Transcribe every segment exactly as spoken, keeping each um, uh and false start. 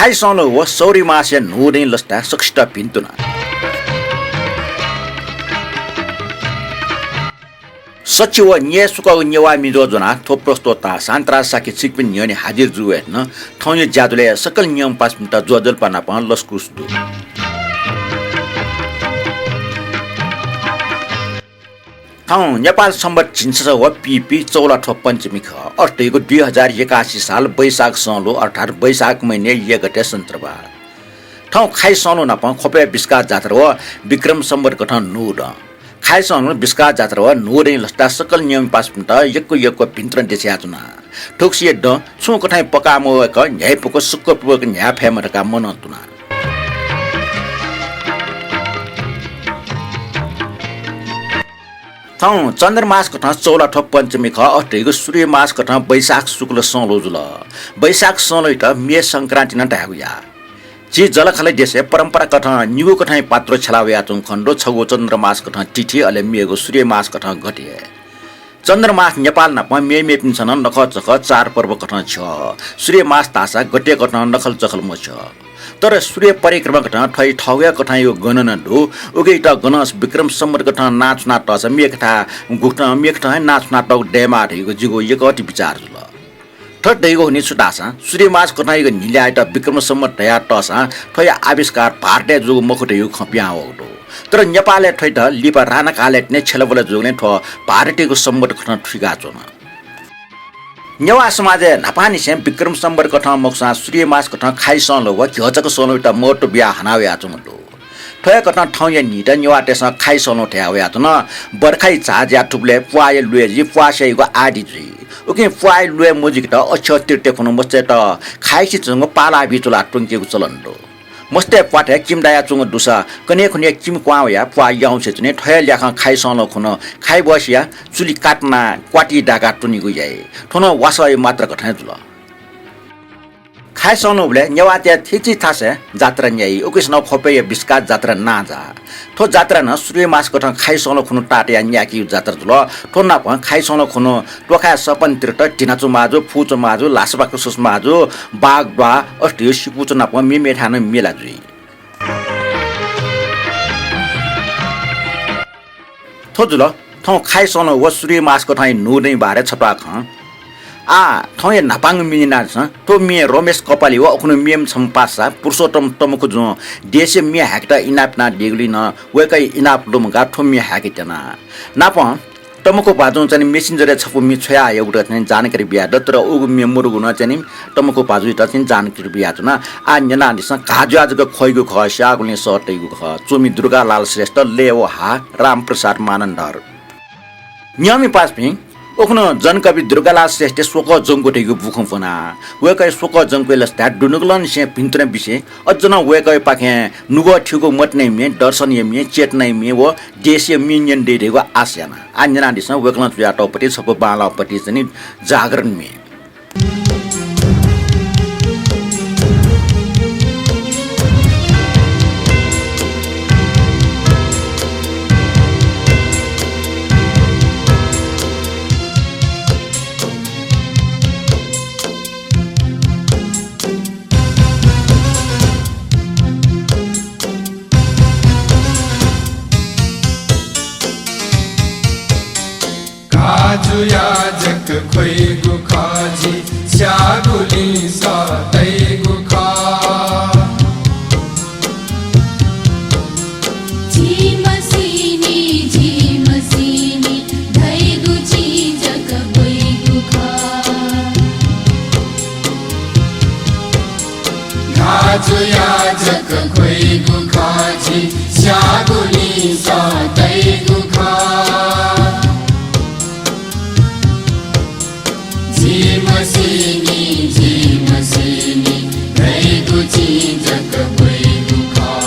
खाइ संलो व सौरि मासया न्हूदँया लसताय् सकसित भिन्तुना। सच्छि व न्यय् सुकःगु नेवाः मिजो ज्वनाः थ्व प्रस्तोता शान्तराज शाक्य छिकपिनि न्ह्यःने हाजिर जूगु हे नं थौंया ज्याझ्वलय् सकल नियम पासापिन्त ज्वजलपा नाप लसकुस दु। थौं नेपाल संवत् झिंछसः व पीपी चौलाथ्व पञ्चमी खः। अथे धइगु दुई हजार एकासी साल वैशाख संलो अर्थात् वैशाख महिनाय् एक गते सन्त्रबार। थौं खाइ संलो नाप ख्वपय् बिस्काः जात्रा व विक्रम संवत् कथं न्हूदँ। खाइ संलो बिस्काः जात्रा व न्हूदँया लसताय् सकल नियम पासापिन्त यक्व यक्व भिन्तुना देछायाच्वना। थुगुसी दँ छुं कथं पका मवय्क न्ह्याइपुक सुखपूर्वक न्ह्याये फयेमा धकाः मनंतुना। थौं चन्द्रमास कथं चौलाथ्व पञ्चमी खः। अथे धइगु सूर्यमास कथं वैशाख शुक्ल संलो जुल। वैशाख संलोयात म्ये संक्रान्ति नं धायेगु याः। झी जःलाखःला देशय् परम्परा कथं निगू कथंया पात्रो छ्यला वयाच्वंगु खनेदु। छगू चन्द्रमास कथं तिथि, अले मेगु सूर्यमास कथं गते। चन्द्रमास नेपाल नाप मेमेपिन्सं नं नखःचखः चाडपर्व कथं छ्यः। सूर्यमास धाःसा गते कथं नखःचखः मछ्यः। तर सूर्य परिक्रमा कथं थ्व थःगु हे कथंयागु गणना दु। उकियात गणंस विक्रम संवत् कथं नां छुना तःसा मेकथं गुकथं मेकथं हे नां छुना तःगु दयेमाः धइगु जिगु यकःति बिचाः जुल। थथे धइगु हुनिं छु धाःसा सूर्यमास कथंयागु न्हिल्यायात विक्रम संवत् धया तःसा थ्वया आविष्कार भारतय् जूगु मखु धइगु खँ पिहां वःगु दु। तर नेपालय् थ्वयात लिपा राणाकालय् तिनि छ्यलाबुला जूगुलिं थ्व भारतयागु संवत् कथं थुइकाच्वन। नेवाः समाजय् न्हापांनिसें विक्रम संवत् कथं मखुसां सूर्यमास कथं खाइ संलो व घ्यःचक संलोयात महत्व बियाः हाना वयाच्वंगु दु। थ्व हे कथं थौंया न्हियात नेवाःतय्सं खाइ संलो धया वयाच्वन। बर्खाया झाः ज्या थुबलय् प्वाःया ल्वय् जुइ, प्वाः स्याइगु आदि जुइ। उकिं प्वाःया ल्वय् मजुइकेत अक्षय तृतीया खुन्हु मस्तय्त खाइसे च्वंगु पाला बिचुला त्वंकेगु चलन दु। मस्तय् प्वाथय् किमि दायाच्वंगु दुसा कन्हय् खुन्हुया किमि क्वहां वयाः प्वाः याउँसे च्वनी। थ्व हे ल्याखं खाइ संलो खुन्हु खाइ बहसिया चुलि काटना क्वाति दाकाः त्वनीगु याइ। थ्व नं वासःया मात्रा कथं हे जुल। खाइ संलोबलय् नेवाःतय् थीथी थासय् जात्रा न्याइ। उकिसनं ख्वपय्या बिस्काः जात्रा नांजाः। थ्व जात्रा नं सूर्यमास कथं खाइ संलो खुन्हु ताःतयाः न्यायेकीगु जात्रा जुल। थ्व नापं खाइ संलो खुन्हु त्वखाय् सपन तिरत धिनाचु माजु, फुचु माजु, लासपाक सुस माजु, बाघ द्वाः, अष्टयो सिपुचु नापं मेमेथाय् नं मेला जुइ। थ्व जुल थौं खाइ संलो व सूर्यमास कथंया न्हूदँया बारे छत्वाः खँ। आः थौंया न्हापांगु म्ये न्यनादिसँ। थ्व म्ये रमेश कपाली व उखुन्हु मेम्ह छम्ह पासा पुरुषोत्तम तमखु जुं देशया म्ये हाय्केत इनाप यानादीगुलिं नं वय्कःया इनाप लुमंकाः थ्व म्ये हाय्के त्यना। नापं तमखु भाजुं चाहिँ नि messenger-य् छपु म्ये छ्वयाहयागु धकाः चाहिँ जानकारी बियादिल, तर उगु म्ये मदुगु नं चाहिँ नि तमखु भाजुयात चाहिँ जानकारी बियाच्वना। आः न्यनादिसँ। घाः जुयाः जक ख्वइगु खः, स्याःगुलिं सः तइगु खः। च्वमि दुर्गालाल श्रेष्ठ, लय् व हा रामप्रसाद मानन्धर। नियमि पासापिं, उखुन्हु जनकवि दुर्गालाल श्रेष्ठया स्वकः जंक्व धइगु बुखँ ब्वना। वय्कःया स्वकः जंक्वया लसताय् दुनुगलंनिसें भिन्तुना बिसें अझ नं वय्कःयापाखें नुगः थ्यूगु मतिनाया म्ये, दर्शनया म्ये, चेतनाया म्ये व देशया म्ये न्यने दइ धइगु आशा याना। आः न्यनादिसँ, वय्कलं च्वयातःगु पति छपु बांलाःगु पति चाहिँ नि जागरण म्ये। घाः जुयाः जक ख्वइगु खः, झी स्याःगुलिं सः तइगु खः। झी मसिनि, झी मसिनि धइगु चिं जक ब्वइगु खः। घाः जुयाः जक ख्वइगु खः, झी स्याःगुलिं सः तइगु खः। झी मसिनि, झी मसिनि धइगु चिं जक ब्वइगु खः।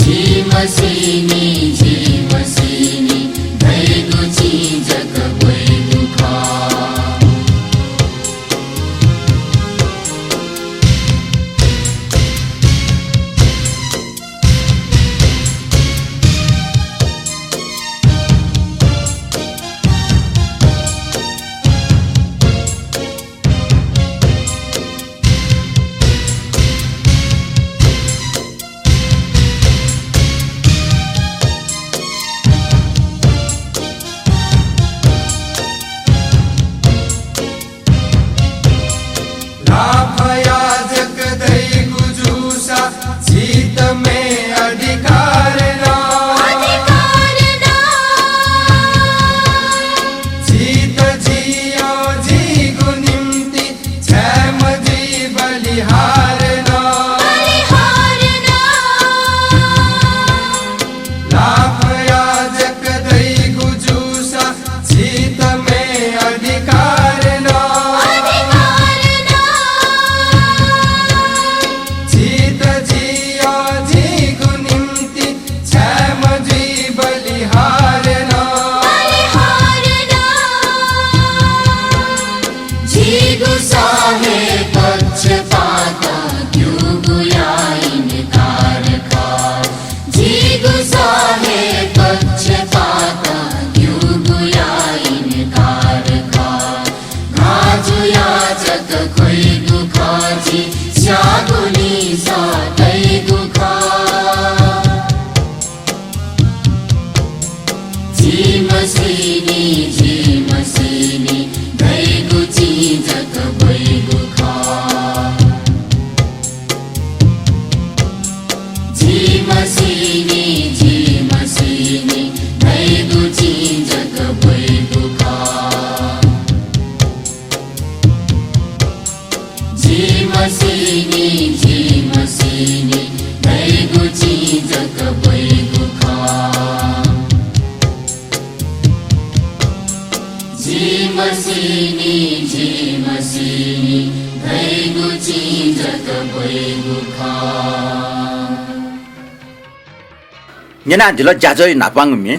झीम्ह सिनि, झीम्ह सिनि धइगु चिं जक ब्वइगु खः। लाफया जक धइगु जूसा झीत मेगु अधिकार नं। अधिकार नं। झीत जिया जिगु निम्ति छाय् मजुइ बलिहार नं। बलिहार नं। लाफया जक धइगु जूसा झीत मेगु अधिकार नं। अधिकार नं। झीत जिया जिगु निम्ति छाय् मजुइ बलिहार नं। बलिहार नं। जिगु सः हे पक्षपात क्यूगुया इन्कार खः। जिगु सः हे पक्षपात क्यूगुया इन्कार खः। घाः जुया जक ख्वइगु खः, झी स्याःगुलिं सः तइगु खः। झीम्ह सिनि, झीम्ह सिनि धइगु चिं जक ब्वइगु खः। झीम्ह सिनि, झीम्ह सिनि धइगु चिं जक ब्वइगु खः। झीम्ह सिनि, झीम्ह सिनि धइगु चिं जक ब्वइगु खः। झीम्ह सिनि, झीम्ह सिनि धइगु चिं जक ब्वइगु खः। न्यनादिल ज्याझ्वः न्हापांगु म्ये।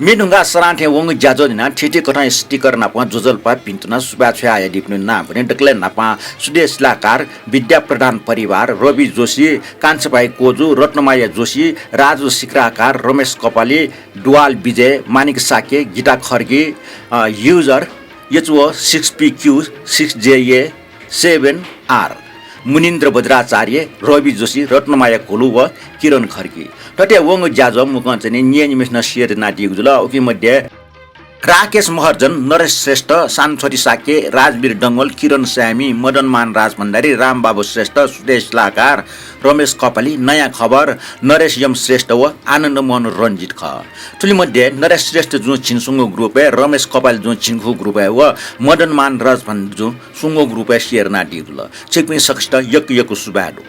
म्ये धुंकाः सदां थें वंगु ज्याझ्वः न्यनाः थीथी कथंया sticker नाप ज्वजलपा भिंतुना सुभाय् छ्वयाहयादीपिनिगु नां वने दकलय् न्हापां सुदेश शिलाकार, विद्या प्रधान परिवार, रवि जोशी, कान्छाभाइ कोजु, रत्नमाया जोशी, राजु शिखराकार, रमेश कपाली, दुवाल विजय, मानिक शाक्य, गीता खड्गी, अ, user H O six P Q six J A seven R, Munindra बज्राचार्य, रवि जोशी, रत्नमाया घोलु व किरण खड्गी। थथे वंगु ज्याझ्वः मुक्कं चाहिँ नि न्यय्‌निम्हय्‌सिनं share यानादीगु जुल। उकी मध्ये राकेश महर्जन, नरेश श्रेष्ठ, सानछोटी शाक्य, राजवीर डंगोल, किरण साय्‌मी, मदनमान राजभण्डारी, रामबाबु श्रेष्ठ, सुदेश शिलाकार, रमेश कपाली, नयाँ खबर, नरेश यम श्रेष्ठ व आनन्दमोहन रञ्जित खः। थुलि मध्ये नरेश श्रेष्ठ जुं झिंस्वंगू group-य्, रमेश कपाली जुं झिंखू group-य् व मदनमान राजभण्डारी जुं स्वंगू group-य् share यानादीगु जुल। छिकपिं सकसितं यक्व यक्व सुभाय् दु।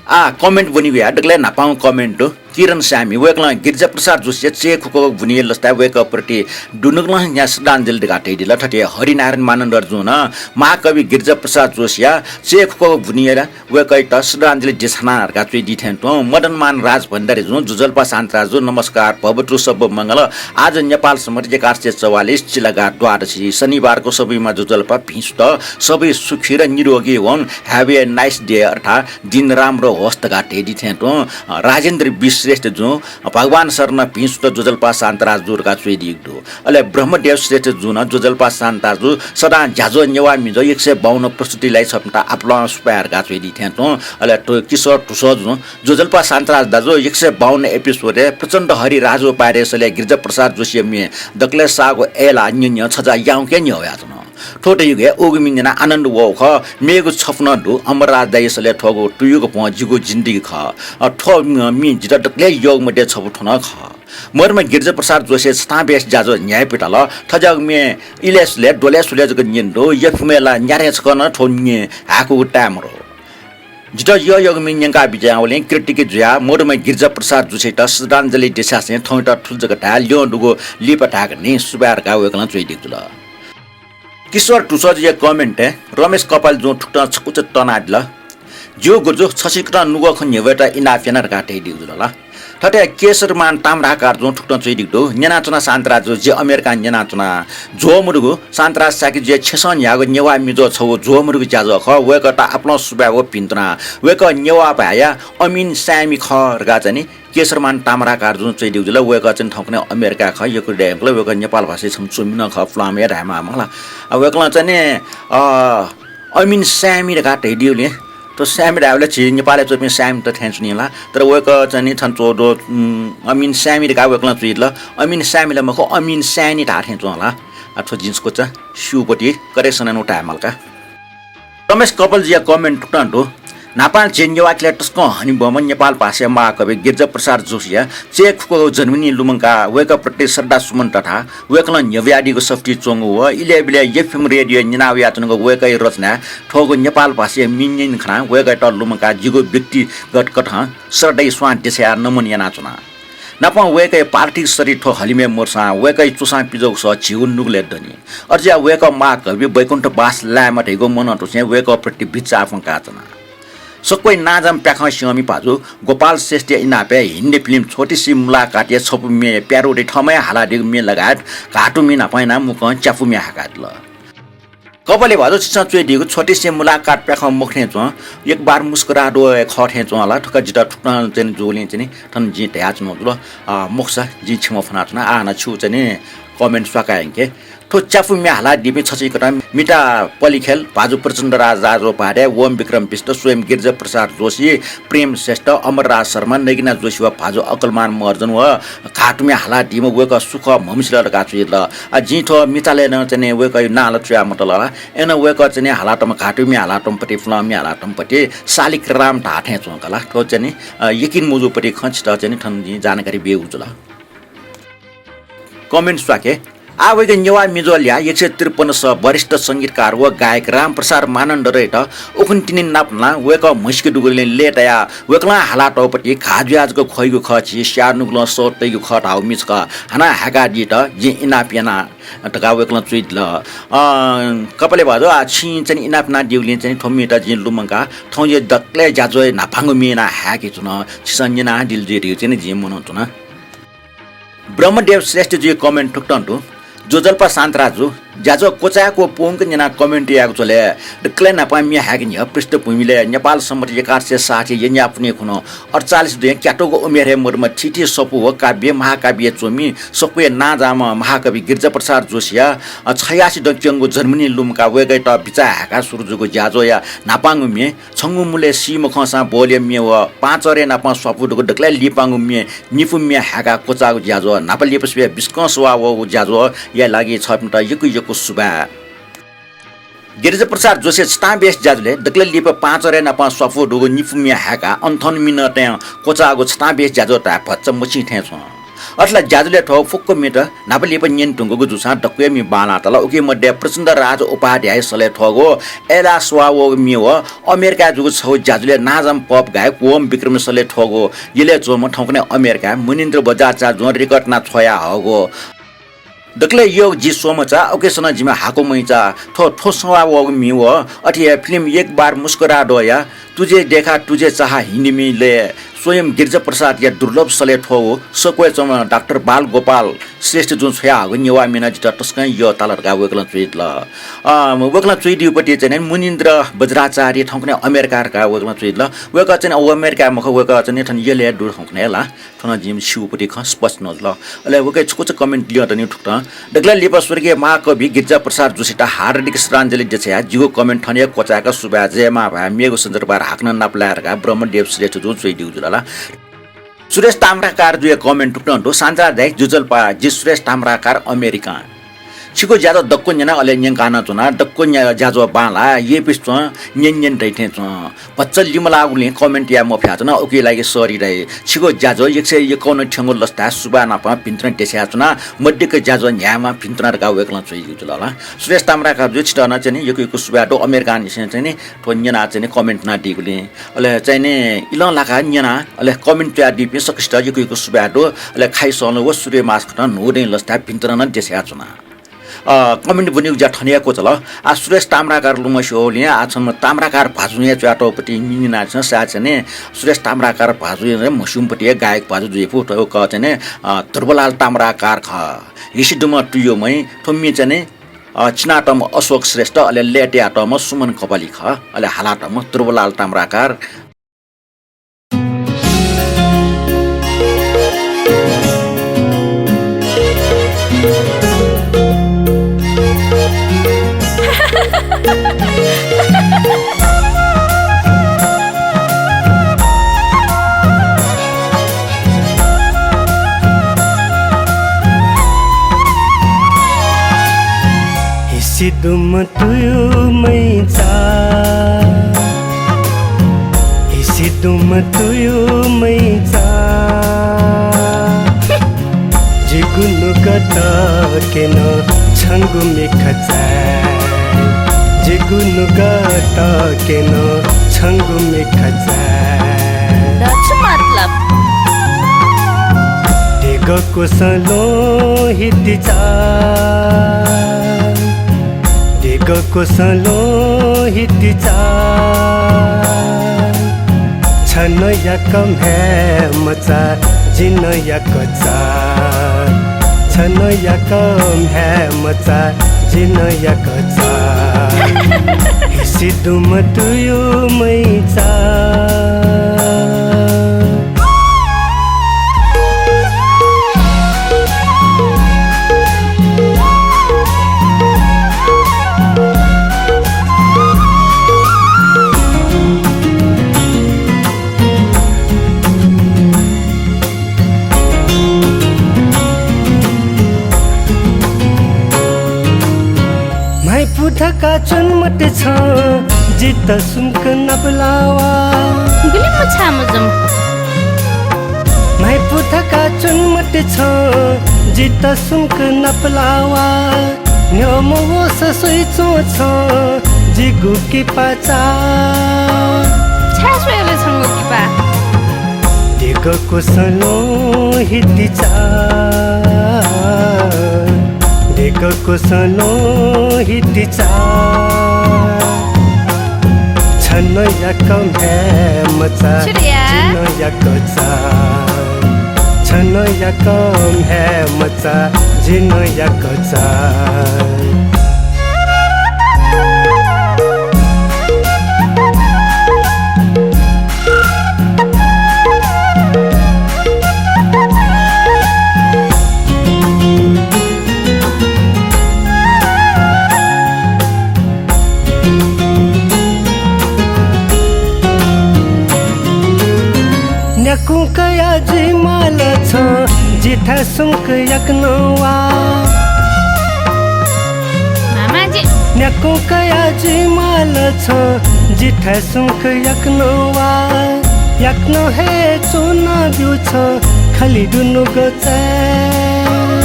आः comment वनीगु या दकलय् न्हापांगु comment दु। किरण साय्‌मी, वय्‌कलं गिरिजाप्रसाद जोशीया चय् खुकःगु बुनिया लसताय् वय्‌कःप्रति दुनुगलंनिसें श्रद्धाञ्जलि धकाः धयादिल। थथे हरिनारायण मानन्धर जुं नं महाकवि गिरिजाप्रसाद जोशीया चय् खुकःगु बुनिया वय्‌कःयात श्रद्धाञ्जलि देछाना धकाः च्वयादी थें तुं मदनमान राजभण्डारी जुं ज्वजलपा शान्तराज जु, नमस्कार, भवतु सब्ब मंगल। आज नेपाल संवत् एघार सय चौवालिस चिलागार द्वादशी शनिबारको सबैमा ज्वजलपा भिं सुथ, सबै सुखी र निरोगी होऊन्, have a nice day अर्थात् दिन राम्रो होस् धकाः धयादी थें तुं राजेन्द्र वि श्रेष्ठ जुं भगवान शरण भिं सुथ ज्वजलपा शान्तराज जु धकाः च्वयादीगु दु। अले ब्रह्मदेव श्रेष्ठ जुं नं ज्वजलपा शान्तराज जु सदां ज्याझ्वः नेवाः म्ये ज्याझ्वः एक सय बाउन्न प्रस्तुति लाइ छपिन्त आपालं सुभाय् धकाः च्वयादी थें तुं। अले थ्व किशोर धुसः जुं ज्वजलपा शान्तराज दाजु एक सय बाउन्न episode-य् प्रचण्ड हरि राजोपाध्याय सलय् गिरिजाप्रसाद जोशीया म्ये दकलय् साःगु अय्‌लाः न्यँ न्यँ छजा याउँके न्ह्यः वयाच्वन। थ्व धइगु हे उगु म्ये न्यनाः आनन्द वःगु खः। मेगु छपु नं दु, अमरराज दाइया सलय् थ्वःगु तुयुगु भ्वं जिगु जिन्दगी खः। अ, थ्व म्ये जितः दकलय् यःगु मध्ये छपु थ्व नं खः। मदुम्ह गिरिजाप्रसाद जोशीया छतां बेस ज्याझ्वः न्ह्याइपुइ धाल। थज्याःगु म्ये इलय् सुलय् द्वलय् सुलय् जक न्यने दु। यःपिं ला न्याथाय् छकः नं थ्व म्ये हाय्‌कूगु ताये मरु। जितः यःयःगु म्ये न्यंका बिज्यावलिं कृतज्ञ जुयाः मदुम्ह गिरिजाप्रसाद जोशीयात श्रद्धाञ्जलि देछासें थौंयात थुलि जक धाये, ल्यं दुगु लिपा धायेक न्हि सुभाय् धकाः वय्‌कलं च्वयादीगु जुल। किशोर धुसःजुया comment-य् रमेश कपाली जुं थुकथं छकुचा तनादिल। ज्यू गुरुजु, छसिकथं नुगः खँ न्ह्यब्वयेत इनाप याना धकाः धयादीगु जुल ला। थथे केशरमान ताम्राकारजुं थुकथं च्वयादीगु दु। न्यनाच्वना शान्तराजु, जि अमेरिकां न्यनाच्वना। ज्वःमदुगु शान्तराज शाक्यजुया छेँसं न्ह्याःगु नेवाः मिजो छगू ज्वःमदुगु ज्याझ्वः खः। वय्कःयात आपालं सुभाय् व भिन्तुना। वय्कः नेवाः भाय्या अमिन सायमि खः धकाः चाहिँ नि केशरमान ताम्राकारजुं च्वयादीगु जुल। वय्कः चाहिँ थौंकन्हय् अमेरिकाय् खः, यक्व दँय् यंकल। वय्कः नेपाल भाषाय् छम्ह च्वमिनं खः, पुलांम्ह हे धायेमाः मखु ला। आ, वय्कलं चाहिँ नि, अ, अमिन सायमि धकाः धयादीगुलिं थ्व सायमि धायेबलय् झी नेपालय् च्वंपिं सायमित थें च्वनी ला। तर वय्कः चाहिँ नि थन च्वः दु, उम्, अमिन सायमि धकाः वय्कलं च्वयादिल। अमिन सायमि ला मखु, अमिन सायनि धाः थें च्वं ला। आ, थ्व जिं छकूचा स्यूपति correction यानाः धायेमाल का। रमेश कपालजुया comment थुकथं दु। न्हापां झी नेवाः ख्यलय् तसकं हनेबहःम्ह नेपाल भाषाया महाकवि गिरिजाप्रसाद जोशीया चय् खुकूगु जन्मदिन लुमंकाः वय्कःप्रति श्रद्धा सुमन तथा वय्कलं न्ह्यब्वयादीगु सफुतिइ च्वंगु व इलय् बिलय् एफएम रेडियोय् न्यनावयाच्वनागु वय्कःया रचनाय् थ्वःगु नेपाल भाषाया मिनियन खनाः वय्कःयात लुमंकाः जिगु व्यक्तिगत कथं श्रद्धाया स्वां देछायाः नमन यानाच्वना। नापं वय्कःया पार्थिव शरीर थ्व हलिमय् मदुसां वय्कःया च्वसां पिज्वःगु सः झीगु नुगलय् दनि। अथे जुयाः वय्कः महाकवि वैकुण्ठवास लायेमा धइगु मनंतुसें वय्कःप्रति बिचाः फ्वंकाच्वना। सक्वया नांजाःम्ह प्याखं स्यंम्ह भाजु गोपाल श्रेष्ठया इनापय् हिन्दी film छोटी सी मुलाकातया छपु म्ये, parody थःम्हं हालादीगु म्ये लगायत घाःतुम्ह न्हापां यानाः मुक्कं च्यापु म्ये हाकादिल। कपाली भाजु, छिसं च्वयादीगु छोटी सी मुलाकात प्याखं मखु थें च्वं, एक बार मुस्कुरा दो हे खः थें च्वं ला। थुका जितः थुकथं चाहिँ नि जूगुलिं चाहिँ नि थन जिं धयाच्वनागु जुल। अ, मखुसा जिं क्षमा फ्वनाच्वना। आः हानं छिगु चाहिँ नि comment स्वाका यंके। थ्व च्यापु म्ये हालादीपिं छसिकथं मिता पलिखेल, भाजु प्रचण्डराज राजोपाध्याय, ओम विक्रम बिष्ट, स्वयं गिरिजाप्रसाद जोशी, प्रेम श्रेष्ठ, अमरराज शर्मा, नगिना जोशी व भाजु अकलमान महर्जन व घाःतुम्ह हालादीम्ह वय्कः सु खः म्हमसिल धकाः च्वयादिल। आ, जिं थ्व मितालय् नं चाहिँ नि वय्कःया नां ला च्वया मतल ला। अय्नं वय्कः चाहिँ नि हालातःम्ह, घाःतुम्ह हालातःम्हपति, पुलांम्ह हालातःम्हपति शालिक राम धाः थें च्वं का ला। थ्व चाहिँ नि, अ, यकिन मजूपति खँ छितः चाहिँ नि थन जिं जानकारी बियागु जुल। Comment स्वाके। आः वय्कः नेवाः मिजो ल्याः एक सय त्रिपन्न सः वरिष्ठ संगीतकार व गायक रामप्रसाद मानन्धरयात उखुन्हु तिनि नाप नं वय्कः म्हसीके दुगुलिं लय्तायाः वय्कलं हालातःपति घाः जुयाः जक ख्वइगु खः, झी स्याः नुगलं सः तइगु खः धाःगु म्ये छकः हानं हाय्कादीत जिं इनाप याना धकाः वय्कलं च्वयादिल। अँ, कपाली भाजु, आः छिं चाहिँ नि इनाप यानादीगुलिं चाहिँ नि थ्व म्येत जिं लुमंकाः थौंया दकलय् ज्याझ्वःया न्हापांगु म्ये यानाः हाय्केच्वन। छिसं न्यनादिल जुइ धइगु चाहिँ नि जिं मनंतुना। ब्रह्मदेव श्रेष्ठजुया comment थुकथं दु। ज्वजलपा शान्तराजु, ज्याझ्वः क्वचाय्क व पूवंक न्यनाः comment यायेगु झ्वलय् दकलय् न्हापां म्ये हाय्के न्ह्यः पृष्ठभूमिलय् नेपाल सम्बत एघार सय साठी यँयाः पुन्हि खुन्हु अठचालिस दुने क्यातःगु उमेरय् मदुम्ह थीथी सफू व काव्य महाकाव्य च्वमि सक्वया नांजाःम्ह महाकवि गिरिजाप्रसाद जोशीया, अ, छयासी दँ क्यंगु जन्मदिन लुमंकाः वय्कःयात बिचाः हाय्काः सुरु जूगु ज्याझ्वःया न्हापांगु म्ये छंगु मुलय् सी मखंसां ब्वहलया म्ये व पांचःह्रे नाप स्वापू दुगु दकलय् लिपांगु म्ये निपु म्ये हाय्काः क्वचाःगु ज्याझ्वः न्हापा लिपा स्वयाः बिस्कं सवाः वःगु ज्याझ्वःया लागि छःपिन्त यक्व यक्व सुभाय्। गिरिजाप्रसाद जोशीया छतांब्यासी ज्याझ्वलय् दकलय् लिपा पांचःह्रे नाप स्वापू दुगु निपु म्ये हाय्काः अन थन मिनतय् क्वचाःगु छतांब्यासी ज्याझ्वः धाये भचा मछिं थें च्वं। अथे ला ज्याझ्वलय् थ्व फुक्क म्येत न्हापा लिपा न्यने धुंकूगु जूसां दक्वया म्ये बांलाः तल। उकी मध्ये प्रचण्डराज उपाध्याय सलय् थ्वःगु अय्लाः सवाः वःगु म्ये व अमेरिकाय् जूगु छगू ज्याझ्वलय् नांजाःम्ह pop गायक ओम विक्रम सलय् थ्वःगु यलय् च्वंम्ह थौंकन्हय् अमेरिकाय् मुनीन्द्र बज्राचार्यजुं record याना छ्वयाहःगु दकलय् यःगु जि स्वःमचा, उकिसनं जिमि हाकु मैचा थ्व थ्व सवाः वःगु म्ये व अथे हे film एक बार मुस्कुरा दोया तुझे देखा तुझे चाहा हिन्दी म्ये लय् स्वयं गिरिजाप्रसादया दुर्लभ सलय् थ्वःगु सक्वय् च्वंम्ह डाक्टर बालगोपाल श्रेष्ठजुं छ्वयाहःगु नेवाः म्ये नं जितः तसकं यःताल धकाः वय्कलं च्वयादिल। अ, वय्कलं च्वयादीगुपति चाहिँ नि मुनीन्द्र बज्राचार्य थौंकन्हय् अमेरिका धकाः वय्कलं च्वयादिल। वय्कः चाहिँ नि अमेरिकाय् मखु, वय्कः चाहिँ नि थन यलय् दु थौंकन्हय् ला। थन जिं स्यूगुपति खँ स्पष्ट नं जुल। अले वय्कःया छकूचा comment ल्यं तनि थुकथं। दकलय् लिपा स्वर्गीय महाकवि गिरिजाप्रसाद जोशीयात हार्दिक श्रद्धाञ्जली देछायाः जिगु comment थन हे क्वचाय्काः सुभाय्, जय मांभाय्, मेगु सञ्चारभार हाकनं नापलाये धकाः ब्रह्मदेव श्रेष्ठजुं च्वयादीगु जुल ला। सुरेश ताम्राकारजुया comment थुकथं दु। शान्तराज दाइ, ज्वजलपा, जि सुरेश ताम्राकार अमेरिकां। छिगु ज्याझ्वः दक्व न्यना, अले न्यंका नं च्वना। दक्व न्या-, ज्याझ्वः बांलाः, यःपिसे च्वं, न्यने न्यने दइ थें च्वं। भचा लिमलाःगुलिं comment याये मफयाच्वना, उकिया लागि sorry दाइ। छिगु ज्याझ्वः एक सय एकाउन्न थ्यंगु लसताय् सुभाय् नाप भिंतुना देछायाच्वना, मदिक्क ज्याझ्वः न्ह्यायेमाः भिंतुना धकाः वय्कलं च्वयादीगु जुल ला। सुरेश ताम्राकारजु, छितः नं चाहिँ नि यक्व यक्व सुभाय् दु, अमेरिकांनिसें चाहिँ नि थ्व न्यनाः चाहिँ नि comment यानादीगुलिं। अले चाहिँ नि इलं लाकाः न्यनाः अले comment च्वयादीपिं सकसित यक्व यक्व सुभाय् दु। अले खाइसं व सूर्य मास कथं न्हूदँया लसताय् भिंतुना नं देछायाच्वना। अ, comment ब्वनेगु ज्या थन हे क्वचाल। आ, सुरेश ताम्राकार लुमंसे होलिं आ छम्ह ताम्राकार भाजुं हे च्वयातःगु पति मिंगिना छं सायद चाहिँ नि सुरेश ताम्राकार भाजु हे म्हस्यूम्ह पति हे गायक भाजु जुइफु। थ्व खः चाहिँ नि, अ, ध्रुवलाल ताम्राकार खः। हिसि दुम्ह तुयुम्ह थ्व म्ये चाहिँ नि, अ, चिनातःम्ह अशोक श्रेष्ठ, अले लय् तयातःम्ह सुमन कपाली खः, अले हालातःम्ह ध्रुवलाल ताम्राकार। हिसि दुम्ह तुयुम्ह चा, हिसि दुम्ह तुयुम्ह चा। जिगु नुगः तके नं छंगु मिखा चाये। जिगु नुगः तके नं छंगु मिखा चाये। द छु मतलब? देगः क्वसं ल्वहिति चा। देगः क्वसं ल्वहिति चा। छ नं याकः म्ह्याय् मचा, जि नं याकः चा। छ नं याकः म्ह्याय् मचा, जि नं याकः चा। हिसि दुम्ह तुयुम्ह चा। म्हाइपु धकाः च्वने मते छं, जितः सुम्क नापलावा। गुलि मुछा मुजुम। म्हाइपु धकाः च्वने मते छं, जितः सुम्क नापलावा। न्ह्यःम्ह वसः स्वइच्वं छं, जिगु किपा चा। छाय् स्वयाले छंगु किपा? देगः क्वसं ल्वहिति चा। देगः क्वसं ल्वहिति चा। छ नं याकः म्ह्याय् मचा, छुरिया। जि नं याकः चा। छ नं याकः म्ह्याय् मचा, जि नं याकः चा। न्याकुं कया जुइ माल छं, जिथाय् सुम्क याकनं वा। मामाजी। न्याकुं कया जुइ माल छं, जिथाय् सुम्क याकनं वा। याकनं हे च्वनाब्यु छं, खालि दु नुगः चाय्।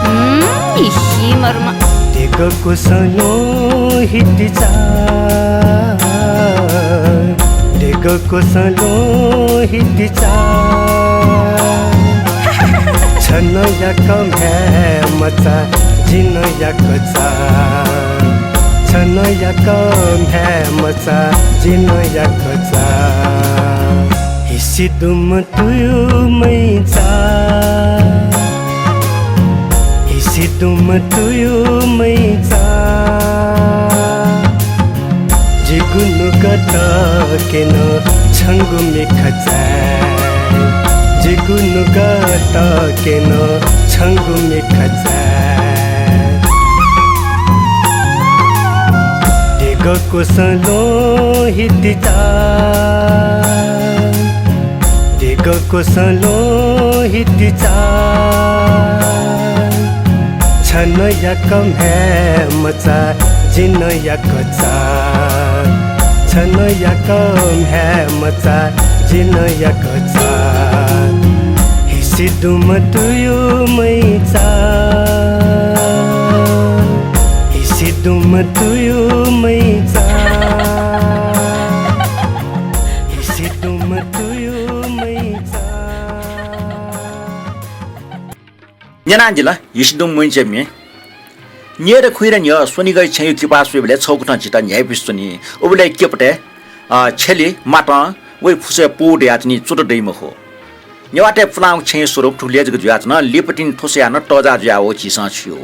हम्म, इसी मर्म। देगः क्वसं ल्वहिति चा। देगः क्वसं ल्वहिति चा। छ नं याकः म्ह्याय् मचा, जि नं याकः चा। छ नं याकः म्ह्याय् मचा, जि नं याकः चा। हिसि दुम्ह तुयुम्ह चा। हिसि दुम्ह तुयुम्ह चा। जिगु नुगः तके नं छंगु मिखा चाय्। जिगु नुगः तके नं छंगु मिखा चाय्। देगः क्वसं ल्वहिति चा। देगः क्वसं ल्वहिति चा। छ नं याकः म्ह्याय् मचा, जि नं याकः चा। छ नं याकः म्ह्याय् मचा, जि नं याकः चा। हिसि दुम्ह तुयुम्ह चा। हिसि दुम्ह तुयुम्ह चा। हिसि दुम्ह तुयुम्ह चा। न्यनादिल हिसि दुम्ह चा म्ये। न्येदँ खुइदँ न्ह्यः स्वनिगःया छेँया किपा स्वयेबलय् छगू कथं झीत न्ह्याइपुसे च्वनी। उबलय् किपतय्, अ, छ्यली, मातं, वइ फुसय् पौ दयाच्वनी, च्वत दइ मखु। नेवाःतय् पुलांगु छेँया स्वरूप थुलि जक जुयाच्वन, लिपातिनि थ्व स्वयाः नं तःजाः जुयावःगु झीसं स्यू।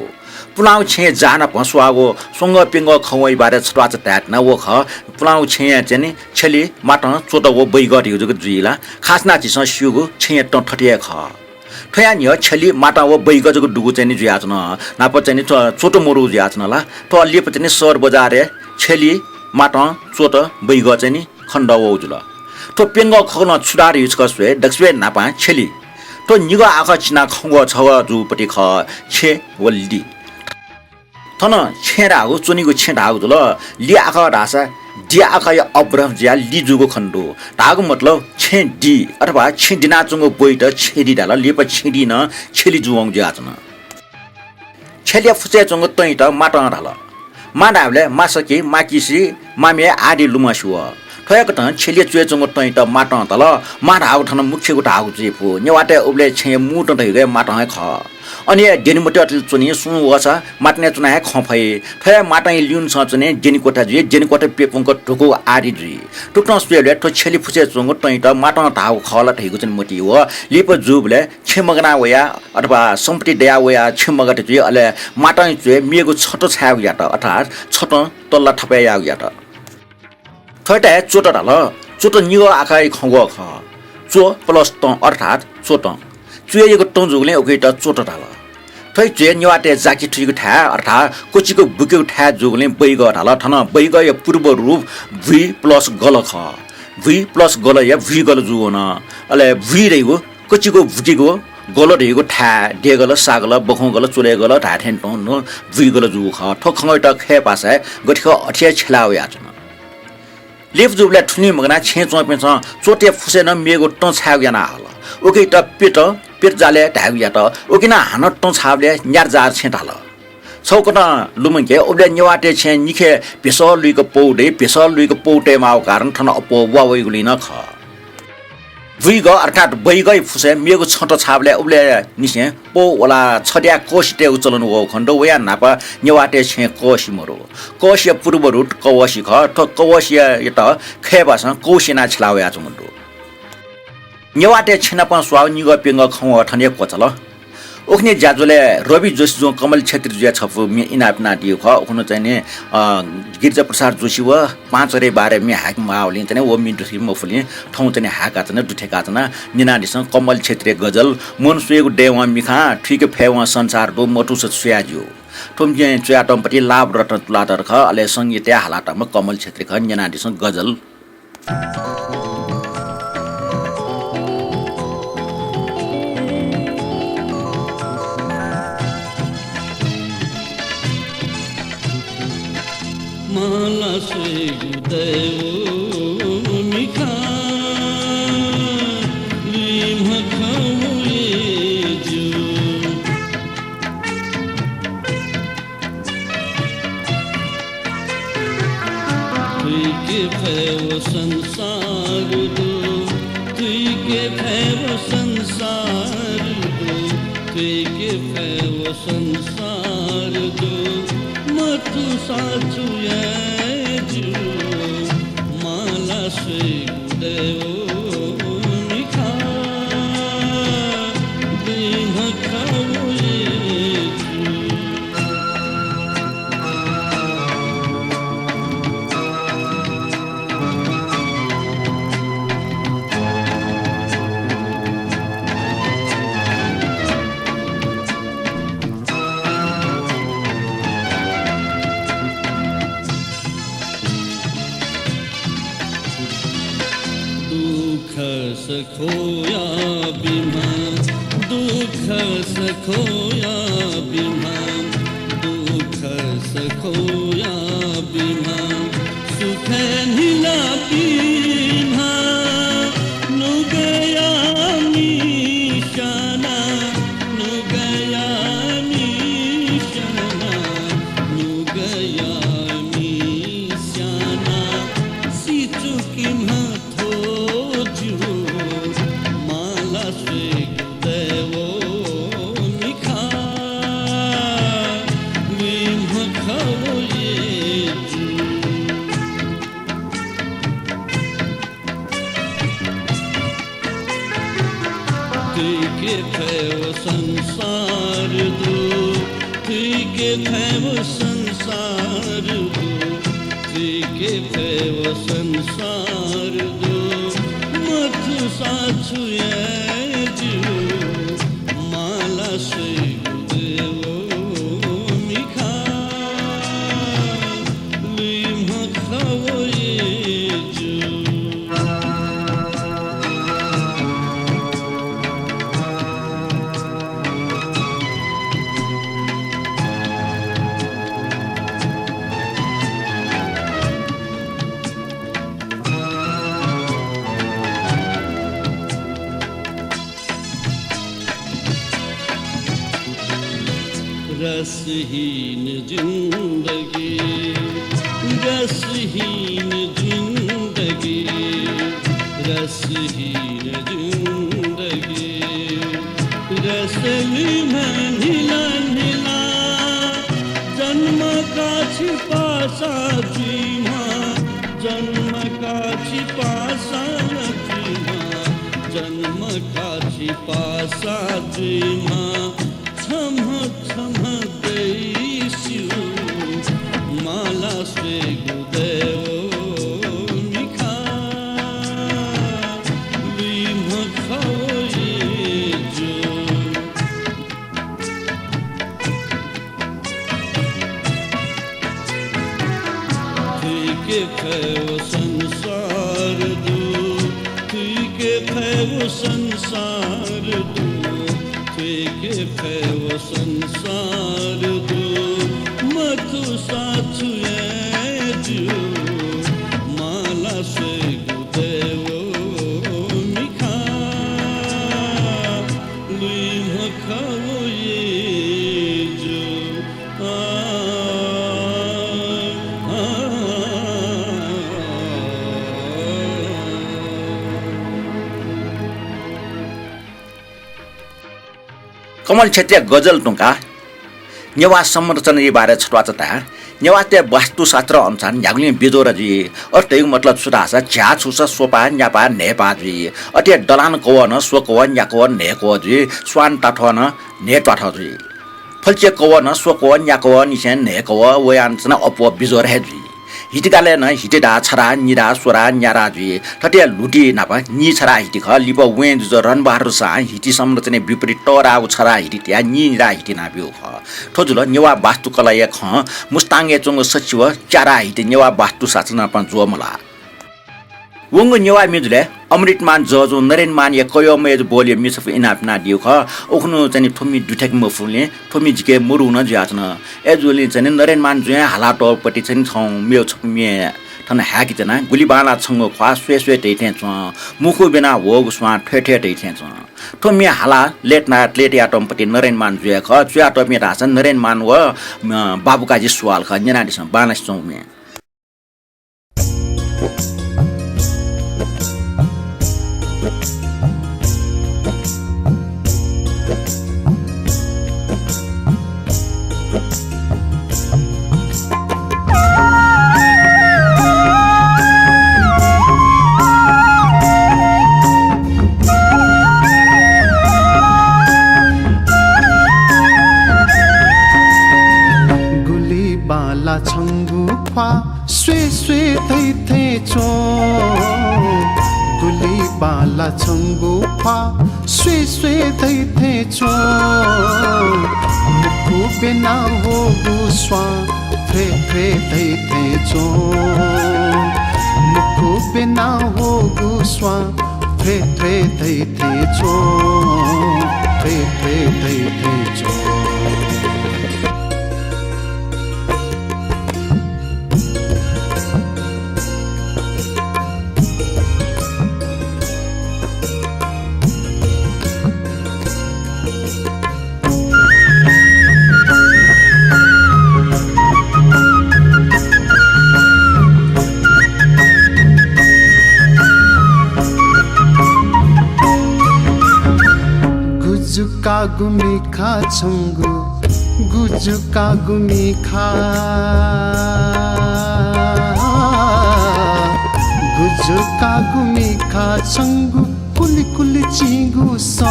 पुलांगु छेँया जाः नाप स्वाःगु स्वंगः प्यंगः खँग्वःया बारे छत्वाःचा धायेत्यना, व खः पुलांगु छेँया चाहिँ नि छ्यली, मातं, च्वत व बैगः धइगु जक जुइ ला। खास यानाः झीसं स्यूगु छेँया तं थथे हे खः। थ्वया न्ह्यः छ्यली, मातं व बैगः जक दुगु चाहिँ नि जुयाच्वन। न्हापा चाहिँ नि थ्व च्वत मदु जुयाच्वन ला। थ्व लिपा चाहिँ नि सहर बजारय् छ्यली, मातं, च्वत, बैगः चाहिँ नि खनेदः वःगु जुल। थ्व प्यंगः खँग्वलं छु धाः धइगु छकः स्वये, दकसिबय् न्हापां छ्यली। थ्व निगः आखः चिनाः खँग्वः छगः जूगु पति खः, छेँ व लि। थन छेँ धाःगु, च्वनीगु छेँ धाःगु जुल। लि आखः धाःसा दि आखःया अभ्रंश जुयाः लि जूगु खनेदु। धाःगु मतलब छेँ दि अथवा छेँ दिनाच्वंगु ब्वइत छेँ दि धाल। लिपा छेँ दि नं छ्यली जूवंगु जुयाच्वन। छ्यलिया फुसय् च्वंगु तँइत मातं धाल। मां धाःबलय् मासकि, माकिसि, मामय् आदि लुमंसे वः। थ्व हे कथं छ्यलिया च्वय् च्वंगु तँइत मातं धाल। मां धाःगु थन मुख्यगु धाःगु जुइ फु। नेवाःतय् उबलय् छेँया मू तं धइगु हे मातं हे खः। अन हे द्यने मत्यःतले च्वनी, सुं वःसा मातनय् च्वनाः हे खँ फइ। थ्व हे मातंया लिउनिसं च्वने द्यने क्वथा जुइ, द्यने क्वथा प्यपुंक धुकू आदि जुइ। थुकथं स्वयेबलय् थ्व छ्यली फुसय् च्वंगु तँइत मातं धाःगु खः ला धइगु चाहिँ मतिइ वः। लिपा जूबलय् छेँ मगाना वयाः अथवा सम्पत्ति दया वयाः छेँ मगात जुइ, अले मातंया च्वय् मेगु छतं छायेगु यात, अर्थात् छतं तल्ला थपय् यायेगु यात। थ्वयात हे च्वत धाल। च्वत निगः आखःया खँग्वः खः। च्व plus तं अर्थात् च्वतं। च्वय्‌यागु तं जूगुलिं उकियात च्वत धाल। थ्व च्वय् नेवाःतय् जाकि थुइगु थाय् अर्थात् कचिक बुकेगु थाय् जूगुलिं बैगः धाल। थन बैगःया पूर्व रूप भुइ plus गल खः। भुइ plus गलया भुइगल जूवन। अले भुइ धइगु कचिक बुकेगु, गल धइगु थाय्, देगल, सागल, बखंगल, चुलय्‌गल धाये थें तुं भुइगल जूगु खः। थ्व खँग्वःयात खय् भाषाय् गथे खः अथे हे छ्यला वयाच्वन। लिपा जूबलय् थुलि मगानाः छेँय् च्वंपिन्सं च्वतया फुसय् नं मेगु तं छायेगु याना हल। उकियात प्यतं, प्यत जालय् धायेगु यात। उकिं नं हानं तं छाःबलय् न्यार जाःगु छेँ धाल। छगू कथं लुमंके, उबलय् नेवाःतय् छेँय् निखे भेसः लुइक पौ दइ, भेसः लुइक पौ तयेमाःगु कारण थन अप्वः वा वइगुलिं नं खः। भुइगः अर्थात् बैगःया फुसय् मेगु छतं छाःबलय् उबलय्‌निसें पौ वलाः छद्याः कःसि तयेगु चलन वःगु खनेदु। वया न्हापा नेवाःतय् छेँय् कःसि मदु। कःसिया पूर्व रूप कवःसि खः। थ्व कवःसियात खय् भाषां कौसि यानाः छ्यला वयाच्वंगु दु। नेवाःतय् छेँ नाप स्वाःगु निगः प्यंगः खँग्वः थन हे क्वचाल। उखुन्हु ज्याझ्वलय् रवि जोशी जुं कमल क्षेत्री जुया छपु म्ये इनाप यानादीगु खः। उखुन्हु चाहिँ नि, अ, गिरिजा प्रसाद जोशी व पाँचरे बारे म्ये हायेके म्वाःगुलिं चाहिँ नि व म्ये दुथ्यंके मफुलिं थौं चाहिँ नि हायेका च्वना, दुथ्यंका च्वना। न्यनादिसँ कमल क्षेत्रीया गजल, मन स्वयेगु दयेवं मिखां, थुइके फयेवं संसार दु, मथूसा छु याये ज्यू। थ्व म्ये च्वयातःम्ह पति लाभ रत्न तुलाधर खः, अले संगीतय् हालातःम्ह कमल क्षेत्री खः। न्यनादिसँ गजल। माला स्वयेगु दयेवं मिखां, लिम्ह खवये ज्यू। थुइके फयेव संसार दु, थुइके फयेव संसार दु, थुइके फयेव संसार दु, मथूसा छु याये ज्यू, माला स्वयेगु दयेवं मिखां, लिम्ह खवये ज्यू। दुःख सखोया बिम्ह, दुःख सखोया बिम्ह, दुःख सखोया बिम्ह, सुखय् न्हिला बिम्ह, नुगःया मिस्याना, नुगःया मिस्याना, नुगःया मिस्याना, सिचुकिम्ह थ्व ज्यू, माला स्वयेगु दयेवं मिखां, लिम्ह थुइके फय्‌व संसार दु, थुइके फय्‌व संसार दु, थुइके फय्‌व संसार दु। मथूसा छु याये ज्यू, माला स्वयेगु दय् व मिखा। लुइम्ह खः व यय् जु। रसहीन जिन्दगी, रसहीन जिन्दगी, रसहीन जिन्दगी। रसलुइम्ह न्हिला न्हिला, जन्म काछि पासा जुइम्ह, जन्म काछि पासा जुइम्ह, जन्म काछि पासा जुइम्ह। छम्ह छम्ह दइस्यू, माला स्वयेगु दय् व मिखा। लुइम्ह खः व यय् जु। थुइके फय्‌व संसार दु, थुइके फय्‌व संसार दु, थुइके फय्‌व संसार दु। मथूसा छु याये ज्यू, माला स्वयेगु दय् व मिखा। लुइम्ह खः व यय् जु। कमल क्षेत्रीया गजल तुंकाः नेवाः संरचनाया बारे छत्वाःचा धाये। नेवाःतय् वास्तुशास्त्र अनुसार न्ह्यागुलिं बिज्वरा जुइ। अथे धइगु मतलब छु धाःसा झ्याः छुसा स्वपाः, न्यापाः, न्हय्‌पाः जुइ। अथे दलान कवः नं स्वकवः, न्याकवः, न्हय्‌कवः जुइ। स्वान ताथः नं न्हय्‌त्वाथः जुइ। फल्चे कवः नं स्वकवः, न्याकवःनिसें न्हय्‌कवः वयाच्वनाः अप्वः बिज्वरा हे जुइ। हितिकालय् नं हिति धाः छधाः, निधाः स्वधाः, न्याधाः जुइ। थथे ल्हुति नाप नीछधाः हिति खः। लिपा वँय् जुजु रणबहादुर शाहं हिति संरचनाया विपरीत तःधाःगु छधाः हिति तयाः नीनिधाः हिति यानाब्यूगु खः। थ्व जुल नेवाः वास्तुकलाया खँ। मुस्ताङय् च्वंगु सच्छि व च्याधाः हिति नेवाः वास्तुशास्त्र नाप ज्वःमलाः। वंगु नेवाः म्ये जुलय् अमृतमान जजु नरेन्द्रमानया कयःमय्‌जु बोलया म्ये छपु इनाप यानादीगु खः। उखुन्हु चाहिँ नि थ्व म्ये दुथ्याके मफुलिं थ्व म्ये जिके मदु नं जुयाच्वन। अय्‌जूगुलिं चाहिँ नि नरेन्द्रमान जुयां हालातःगु पति चाहिँ नि छगू मेगु छपु म्ये थन हाय्‌के त्यना। गुलि बांलाः छंगु ख्वाः स्वये स्वये धइथें च्वं, मुखु ब्यनाः ह्वःगु स्वां थ्वये थ्वये धइथें च्वं। थ्व म्ये हालाः लय्‌ताना तयातःगु पति नरेन्द्रमान जुया खः। च्वयातःपिं धाःसा नरेन्द्रमान व, अ, बाबुकाजी सुवाल खः। न्यनादिसँ बांलासे च्वंगु म्ये। गुलि बांलाः छंगु ख्वाः स्वये स्वये धइथें च्वं। गुलि बांलाः छंगु ख्वाः स्वये स्वये धइथें च्वं। मुखु ब्यनाः ह्वःगु स्वां थ्वये थ्वये धइथें च्वं। मुखु ब्यनाः ह्वःगु स्वां थ्वये थ्वये धइथें च्वं। थ्वये थ्वये धइथें च्वं। गुजुकागु मिखा छंगु, गुजुकागु मिखा, गुजुकागु मिखा छंगु, कुलि कुलिकुलि चिंगु सँ,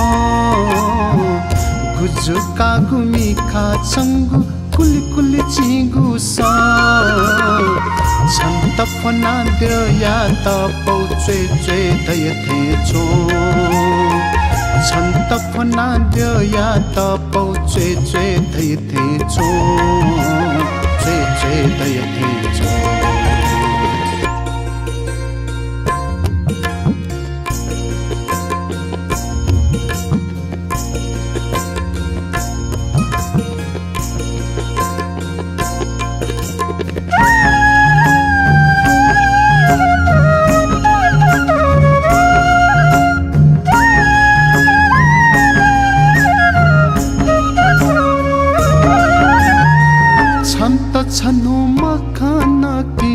गुजुकागु मिखा छंगु कुलिकुलि चिंगु सँ। छन्त फ्वनाद्यःयात पौ च्वय् च्वय् धया थें च्वं। छन्त फ्वनाद्यःयात पौ च्वय् च्वय् धया थें च्वं। च्वय् च्वय् धया थें च्वं। छन्त छन्हु मखन कि,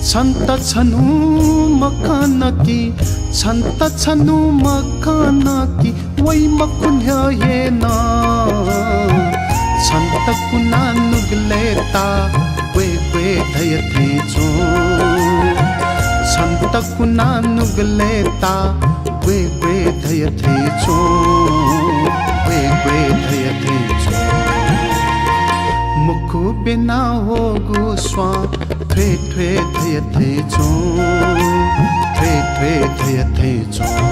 छन्त छन्हु मखन कि, छन्त छन्हु मखन कि, वइ मखु न्ह्यः हे नं। छन्त कुना नुगलय् ताः ग्वय् ग्वय् धया थें च्वं। छन्त कुना नुगलय् ताः ग्वय् ग्वय् धया थें च्वं। ग्वय् ग्वय् धया थें च्वं। मुखु ब्यना ह्वःगु स्वां थ्वे थ्वे धया थें च्वं। थ्वे थ्वे धया थें च्वं।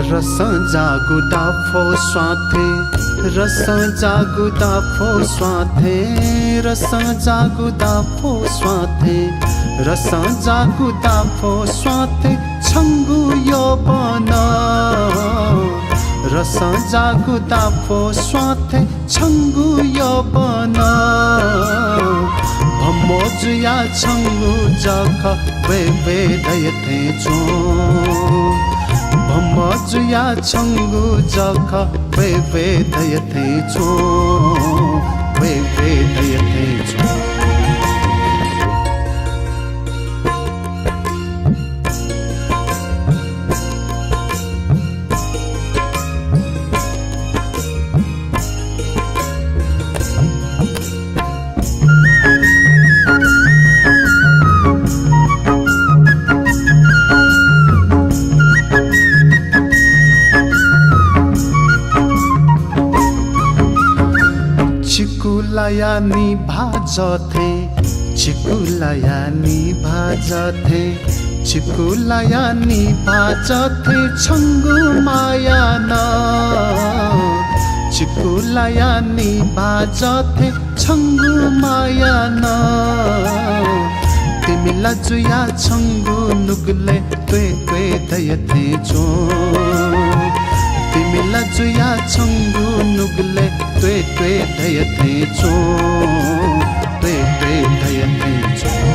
रसं जाःगु दाफो स्वाथें, रसं जाःगु दाफो स्वाथें, रसं जाःगु दाफो स्वाथें, रसं जाःगु दाफो स्वाथें छंगु यौवन। रसं जाःगु दाफो स्वाथें छंगु यौवन। भम्व जुया छंगु जःखः ब्वय् ब्वय् धया थें च्वं। भम्व जुया छंगु जःखः ब्वय् ब्वय् धया थें च्वं। ब्वय् ब्वय् धया थें च्वं। चिकुलाया निभाः जथें, चिकुलाया निभाः जथें, चिकुलाया निभाः जथें छंगु माया नं। चिकुलाया निभाः जथें छंगु माया नं। तिमिला जुया छंगु नुगलय् त्वय् त्वय् धया थें च्वं। तिमिला जुया छंगु नुगलय् त्वय् त्वय् धया थें च्वं। त्वय् त्वय् धया थें च्वं।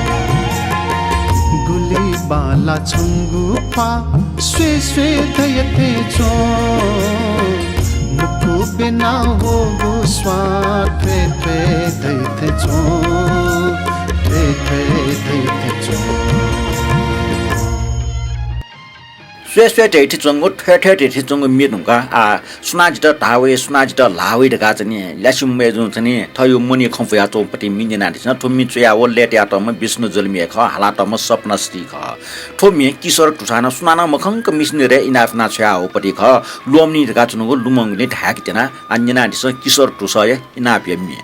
गुलि बांला छंगु ख्वाः स्वे स्वे धया थें च्वं। मुखु ब्यना ह्वःगु स्वां थ्वे थ्वे धया थें च्वं। थ्वे थ्वे धया थें च्वं। स्वे स्वे धया थें च्वंगु, थ्वे थ्वे धया थें च्वंगु म्ये धुंकाः आः सुनां जितः धाः वइ, सुनां जितः ल्हाः वइ धकाः चाहिँ नि ल्यासे मयाः जुं चाहिँ नि थःगु मनय् खँ पुयाच्वंपिं म्ये न्यनादिसँ। थ्व म्ये च्वया व लय् तयातःम्ह विष्णु ज्वलिमय् खः, हालातःम्ह सपना श्री खः। थ्व म्ये किशोर धुसां नं सुनां नं मखंक मिसिं निदँय् इनाप याना छ्वया हःपिं खः। ल्वःमनी धकाः च्वनागु लुमंगुलिं धायेके त्यना। आः न्यनादिसँ किशोर धुसांया इनापया म्ये।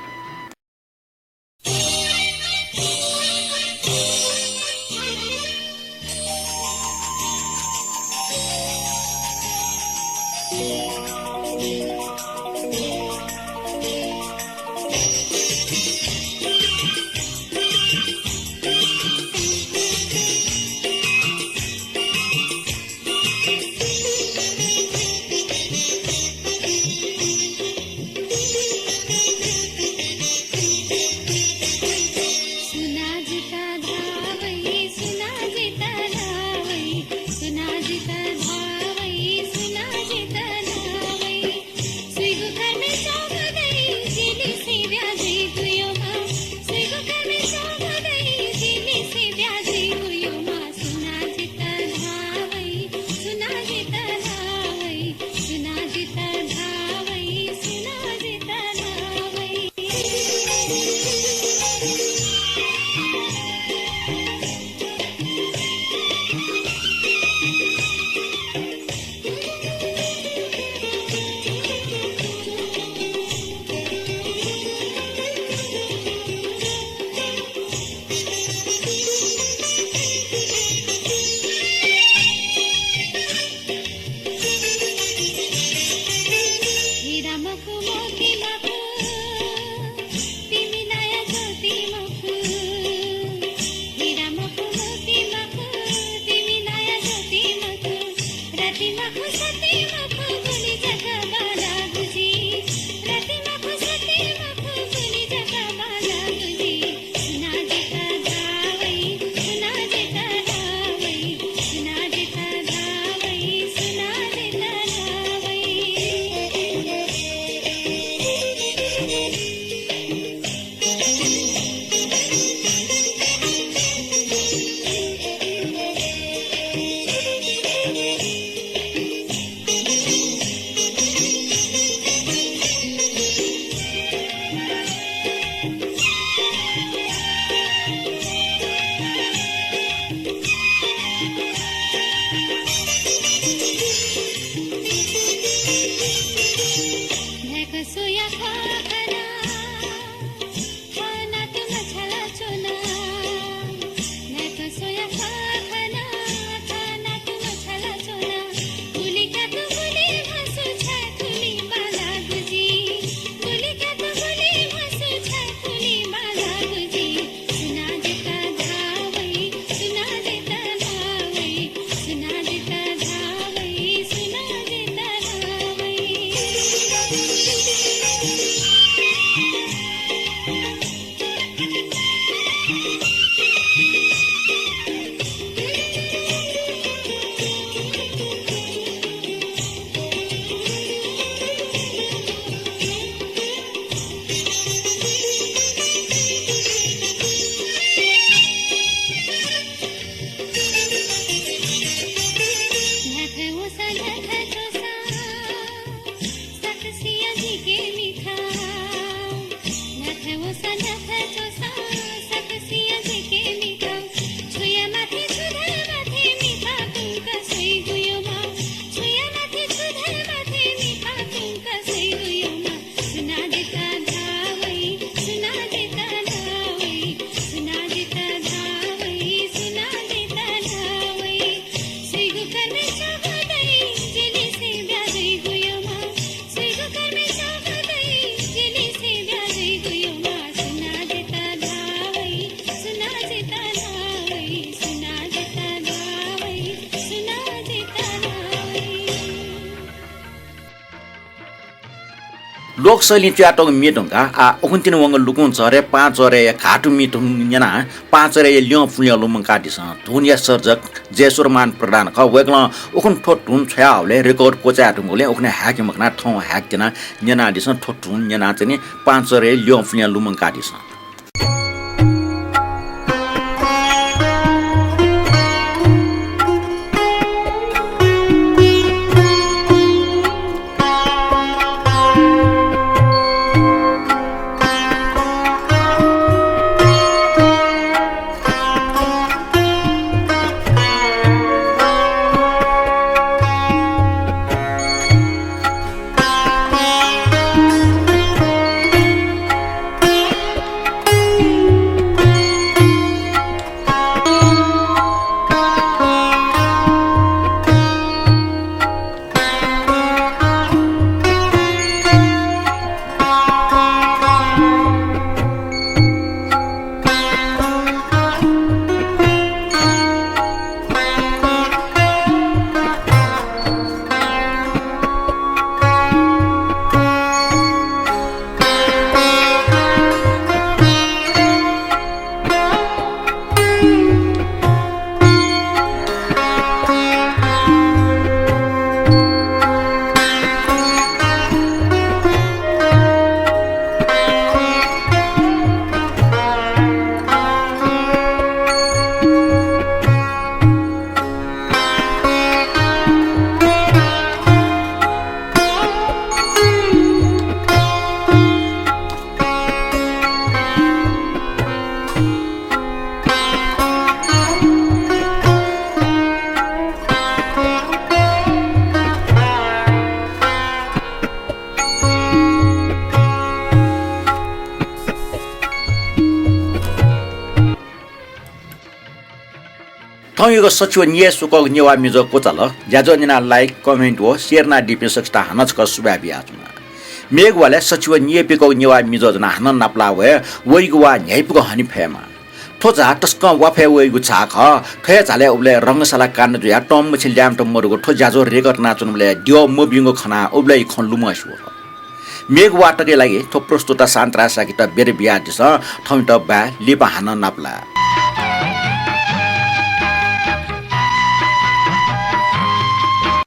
लोकशैलीं च्वयातःगु म्ये धुंकाः आः उखुन्हु तिनि वंगु लुकुंचह्रे पाहांचह्रेया घातु म्ये धुन न्यनाः पाहांचह्रेया ल्यं पुल्यं लुमंकादिसँ। धुनया सर्जक जयेश्वरमान प्रधान खः। वय्कलं उखुन्हु थ्व धुन छ्वयाहःबलय् record क्वचाये धुंकूबलय् उखुन्हु हाय्के मखनाः थौं हाय्के त्यनाः न्यनादिसँ। थ्व धुन न्यनाः चाहिँ नि पाहांचह्रेया ल्यं पुल्यं लुमंकादिसँ। थौंयागु सछि व निय् स्वकःगु नेवाः मिजः क्वचाल। ज्याझ्वः न्यनाः like, comment व share यानादीपिं सकसितं हानं छकः सुभाय् बियाच्वना। मेगु वालय् सछि व निय् पिकःगु नेवाः मिजः ज्वनाः हानं नापलाः वये। वइगु वाः न्ह्याइपुक हने फयेमा। थ्व झाः तसकं वाफय् वइगु झाः खः। थ्व हे झालय् उबलय् रंगशाला काण्ड जुयाः तंम्ह मछि ल्याय्म्हत मदुगु थ्व ज्याझ्वः record यानाच्वनाबलय् द्यः मब्यूगु खनाः उबलय् खँ लुमंसे वल। मेगु वाः तकया लागि थ्व प्रस्तुता शान्तराज शाक्ययात बिदा बियादिसँ। थौंयात बाय्, लिपा हानं नापलाये।